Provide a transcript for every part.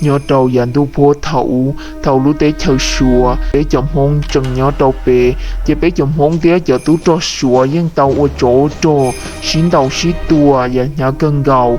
Nyob rau yav ntuj puab thaum ub, thaum lub teb chaws Suav peb cov Hmoob tseem nyob rau pem, ces peb cov Hmoob thiab cov tub rog Suav yeej tau ua tsov ua rog sib ntaus sib tua yam hnyav kawg nkaus.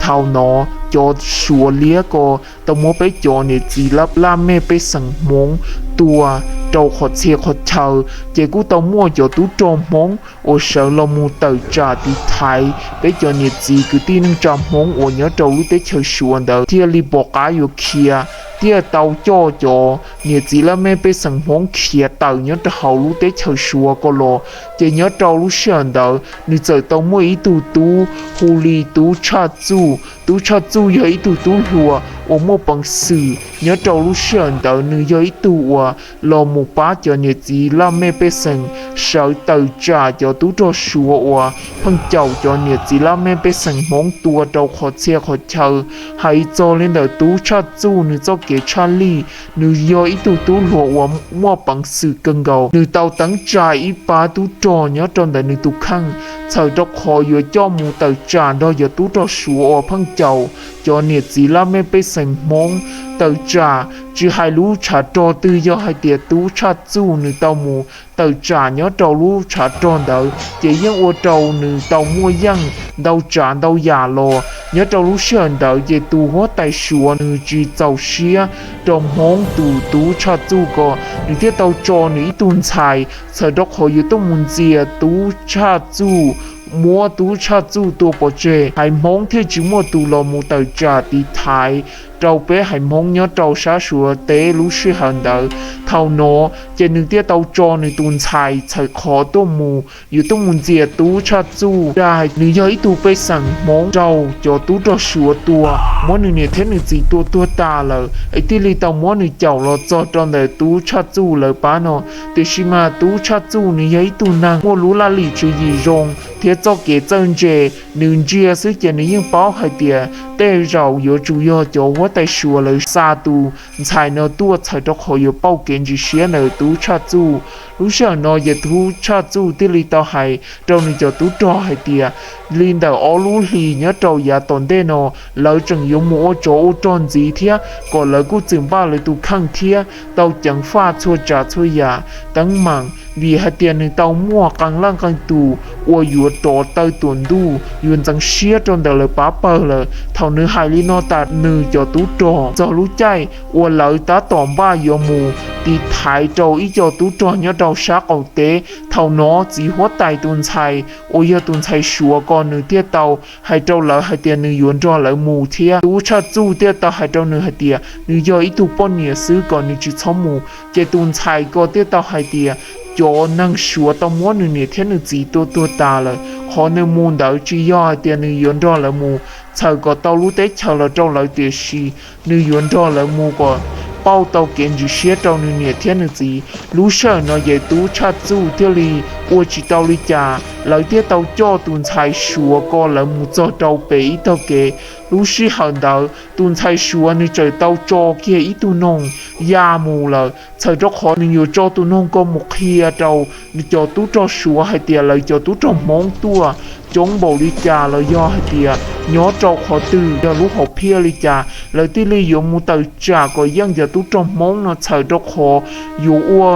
Thaum no cov Suav liab ko tau muab peb cov niam txiv laj mej pej xeem Hmoob tua rau qhov txhia qhov chaw, ces kuj tau muaj cov tub rog Hmoob uas sawv los mus tawm tsam tiv thaiv peb cov niam txiv kwv tij neej tsa Hmoob uas nyob rau lub teb chaws Suav ntawd thiaj li pom qab yuav khiav, thiaj tau coj cov niam txiv laj mej pej xeem Hmoob khiav tawm nyob rau hauv lub teb chaws Suav ko los. Ces nyob rau lub sij hawm ntawd nws txawm tau muaj ib tug tub hu li tub Tshaj Txuj. Tub Tshaj Txuj yog ib tug tub hluas uas muaj peev xwm. Nyob rau lub sij hawm ntawd nws yog ib tug uas los mus pab cov niam txiv laj mej pej xeem sawv tawm tsam cov tub rog Suav uas pheej caum cov niam txiv laj mej pej xeem Hmoob tua rau qhov txhia qhov chaw. Hais txog li ntawm tub Tshaj Txuj nws txoj kev tshaj lij, nws yog ib tug tub hluas uas muaj peev xwm kawg nkaus. Nws tau teeb tsa ib pab tub rog nyob rau ntawm nws tus kheej, txhawm rau qhov yuav coj mus tawm tsam nrog cov tub rog Suav uas pheej caum cov niam txiv laj mej pej xeem Hmoob tawm tsam. Tsis hais lub tshav rog twg, yog hais tias tub Tshaj Txuj nws tau mus tawm tsam nyob rau lub tshav rog ntawd, ces yeej ua rau nws tau muaj yeej ntau tsav ntau yam los. Nyob rau lub sij hawm ntawd ces tus huab tais Suav nws tsis txaus siab rau Hmoob tus tub Tshaj Txuj ko, nws thiaj tau tso nws ib tug ntxhais txhawm rau qhov yuav tuaj mus ntxias tub Tshaj Txuj, muab tub Tshaj Txuj tua pov tseg. Haiv Hmoob thiaj tsis muaj tus los mus tawm tsam tiv thaiv rau peb haiv Hmoob nyob rau sab Suav teb lub sij hawm ntawd. Thaum no ces nws thiaj tau tso nws tus ntxhais txhawm qhov tuaj mus, yuav tuaj mus ntxias tub Tshaj Txuj. Nws yog ib tug pej xeem Hmoob raug cov tub rog Suav tua, muab nws niam thiab nws txiv tua tuag tas lawm es thiaj li tau muab nws caum los txog rau ntawm tub Tshaj Txuj lawv pab no. Tiam sis mas tub Tshaj Txuj nws yog ib tug neeg muaj lub laj lim tswv yim zoo thiab txoj kev txawj ntse, nws ntsia xwb ces nws yeej paub hais tias tej zaum yuav tsum yog cov huab tais Suav lawv xa tus ntxhais no tuaj txhawm rau qhov yuav pauj kev ntsis siab ntawm tub Tshaj Txuj. Lub sij hawm no ces tub Tshaj Txuj thiaj li tau hais rau nws cov tub rog hais tias li ntawm ob lub hlis nyob rau yav tom ntej no lawv tseem yuav mus ua tsov ua rog ntxiv thiab kom lawv kuj txwm npaj lawv tus kheej thiab tau ceev faj txhua tsav txhua yam teeb meem, vim hais tias nws tau muaj qee leej qee tus uas yuav rov taw tuam ntuj yuav ntxeev siab rau ntawm lawv pab pawg lawm. Thaum nws hais li no tas nws cov tub rog txog lub caij uas lawv tab tom npaj yuav mus tiv thaiv rau ib co tub rog nyob rau sab qaum teb. Thaum no txiv huab tais tus ntxhais uas yog tus ntxhais Suav ko nws thiaj tau hais rau lawv hais tias nws yuav nrog lawv mus thiab. Tub Tshaj Txuj thiaj tau hais rau nws hais tias nws yog ib tug poj niam xwb kom nws tsis txhob mus. Ces tus ntxhais ko thiaj tau hais tias cov neeg Suav tau muab nws niam thiab nws txiv tua tuag tas lawm, qhov nws mus ntawd tsis yog hais tias nws yuav nrog lawv mus txhawm kom tau lub teb chaws los rau lawv, tiam sis nws yuav nrog lawv mus kom pauj tau kev ntsis siab rau nws niam thiab nws txiv. Lub sij hawm no ces tub Tshaj Txuj thiaj li ua tsis tau li cas, lawv thiaj tau coj tus ntxhais Suav ko lawv mus txog rau pem ib tog kev. Lub sij hawm ntawd tus ntxhais Suav nws txawm tau tso kiag ib tug noog ya mus lawm, txhawm rau qhov nws yuav tso tus noog ko mus qhia rau nws cov tub rog Suav hais tias lawv cov tub rog Hmoob tuaj coob npaum li cas los yog hais tias nyob rau qhov twg, yog lub hom phiaj li cas lawv thiaj li yuav mus tawm tsam kom yeej cov tub rog Hmoob no, txhawm rau qhov yuav ua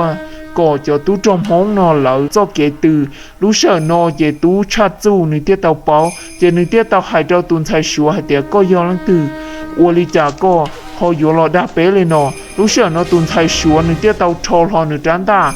kom cov tub rog Hmoob no lawv txoj kev tws. Lub sij hawm no ces tub Tshaj Txuj nws thiaj tau paub, ces nws thiaj tau hais rau tus ntxhais Suav hais tias koj yog leej twg, ua li cas koj ho yuav los dag peb li no? Lub sij hawm no tus ntxhais Suav nws thiaj tau rho hlo nws rab ntaj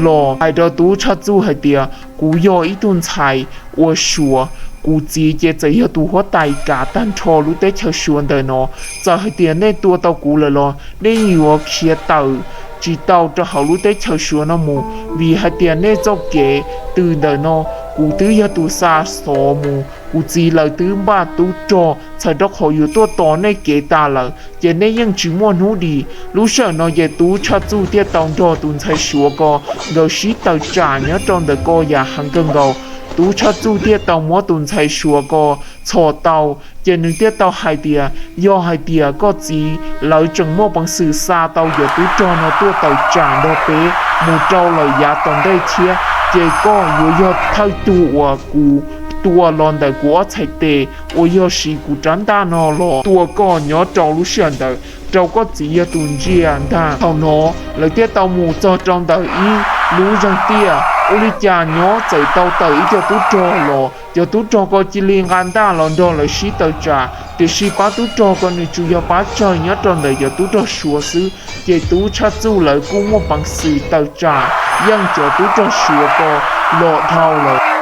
los hais rau tub Tshaj Txuj hais tias kuv yog ib tug ntxhais uas Suav, kuv txiv ces txawm yog tus huab tais kav tag nrho lub teb chaws Suav ntawm no. Txawm hais tias nej tua tau kuv lawm los nej yuav khiav tawm tsis tau rau hauv lub teb chaws Suav no mus, vim hais tias nej txoj kev tws ntawm no kuv twb yog tus xa xov mus, kuv txiv lawv twb npaj tub rog txhawm rau qhov yuav tuaj tos nej kev tas lawm, ces nej yeej tsis muaj hnub dim. Lub sij hawm no ces tub Tshaj Txuj thiaj tau nrog tus ntxhais Suav ko nkawd sib tawm tsam nyob rau ntawm ko yam heev kawg nkaus. Tub Tshaj Txuj thiaj tau muab tus ntxhais Suav ko txhom tau, ces nws thiaj tau hais tias yog hais tias koj txiv lawv tseem muaj peev xwm xa tau cov tub rog no tuaj tawm tsam nrog peb mus rau lawm yav tom ntej thiab, ces koj yuav yog thawj tug uas kuv tua los ntawm kuv ob txhais tes uas yog siv kuv rab ntaj no los tua koj nyob rau lub sij hawm ntawd, rau koj txiv yog tus ntsia ntag. Thaum no lawv thiaj tau mus txog rau ntawm ib lub zeeg tiaj, ua li cas nyob txawm tau tawm ib co tub rog los. Cov tub rog ko cia li nqa ntaj los nrog lawv sib tawm tsam, tiam sis pab tub rog ko nws tsuas yog pab tsawg nyob rau ntawm cov tub rog suav xwb, ces tub tshaj txuj lawv kuj muaj peev xwm tawm tsam yeej cov tub rog suav ko los dhau lawm.